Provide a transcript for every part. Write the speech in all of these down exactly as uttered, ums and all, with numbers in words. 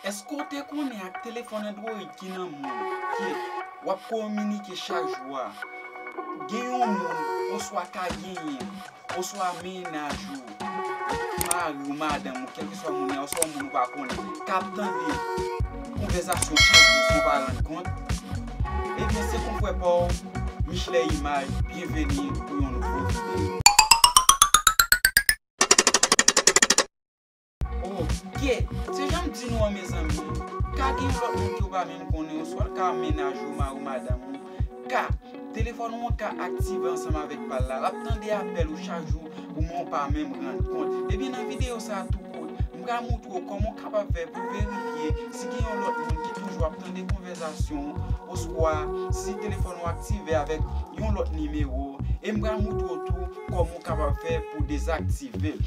Èske w te konnen ak telefòn Android ki nan men w, ke w ap kominike chak jou a, gen yon moun oswa ka genyen, oswa mennaj ou, mari w, madanm ou, kèlkeswa moun nan, oswa yon moun ou pa konnen, k ap tande konvèzasyon chak jou san w pa rann kont? Ebyen, se konfrè pa w, Michelet Image, byenveni pou yon nouvo videyo. Ok, se jan m di nou an, mezanmi, ka gen yon lòt moun ke w pa menm konnen, oswa l ka mennaj ou, mari w, madanm ou, ka telefòn ou an ka aktive ansanm avèk pa l la, l ap tande apèl ou chak jou, ou menm ou pa menm rann kont. Ebyen, nan videyo sa a tou kout, m pral moutre w kòman w kapab fè pou verifye si gen yon lòt moun ki toujou ap tande konvèzasyon w, oswa si telefòn ou aktive avèk yon lòt nimewo, e m pral moutre w tou kòman w kapab fè pou dezaktive l.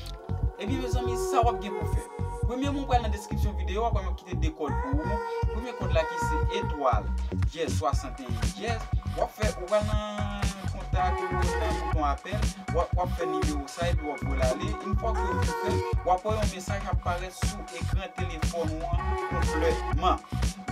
Ebyen, mezanmi, sa w ap gen pou fè. Premyèman, ou pral nan deskripsyon videyo, w ap wè m ap kite de kòd pou ou. Premye kòd la ki se etwal dyèz swasanteyen dyèz. W ap fè, ou pral nan kontak, ou nan bouton apèl, w ap, w ap fè nimewo sa, epi w ap voye l ale. Yon fwa ke w fin fè l, w ap wè yon mesaj ap parèt sou ekran telefòn ou an konplètman.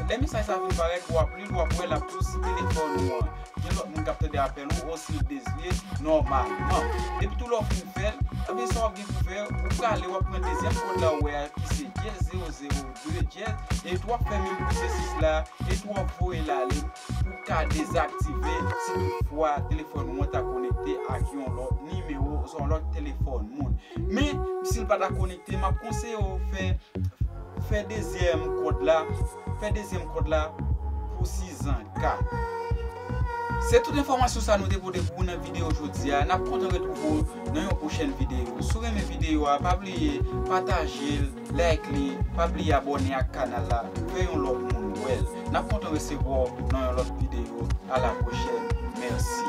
Lè mesaj sa fin parèt, w ap li l, w ap wè l ap sou si telefòn ou an. Gen lòt moun k ap tande apèl ou, osi l dezye nòmalman. Epi tou lè w fin fè l, ebyen sa w ap gen pou fè, ou prale, w ap pran dezyèm kòd la ou wè a ki se dyèz zewo zewo de dyèz, epi tou w ap fè menm pwosesis la, epi tou w ap voye l ale pou w ka dezaktive si toutfwa telefòn ou an ta konekte ak yon lòt nimewo oswa yon lòt telefòn moun. Men, si l pa ta konekte, m ap konseye w fè fè dezyèm kòd la, fè dezyèm kòd la pou sizan ka. Se tout enfòmasyon sa nou te pote pou ou nan videyo jodi a. N ap kontan retwouve w nan yon pwochèn videyo. Si w renmen videyo a, pa bliye pataje l, like li, pa bliye abòne ak kanal la, fè yon lòt moun wè l. N ap kontan resevwa w nan yon lòt videyo. A la pwochèn. Mèsi.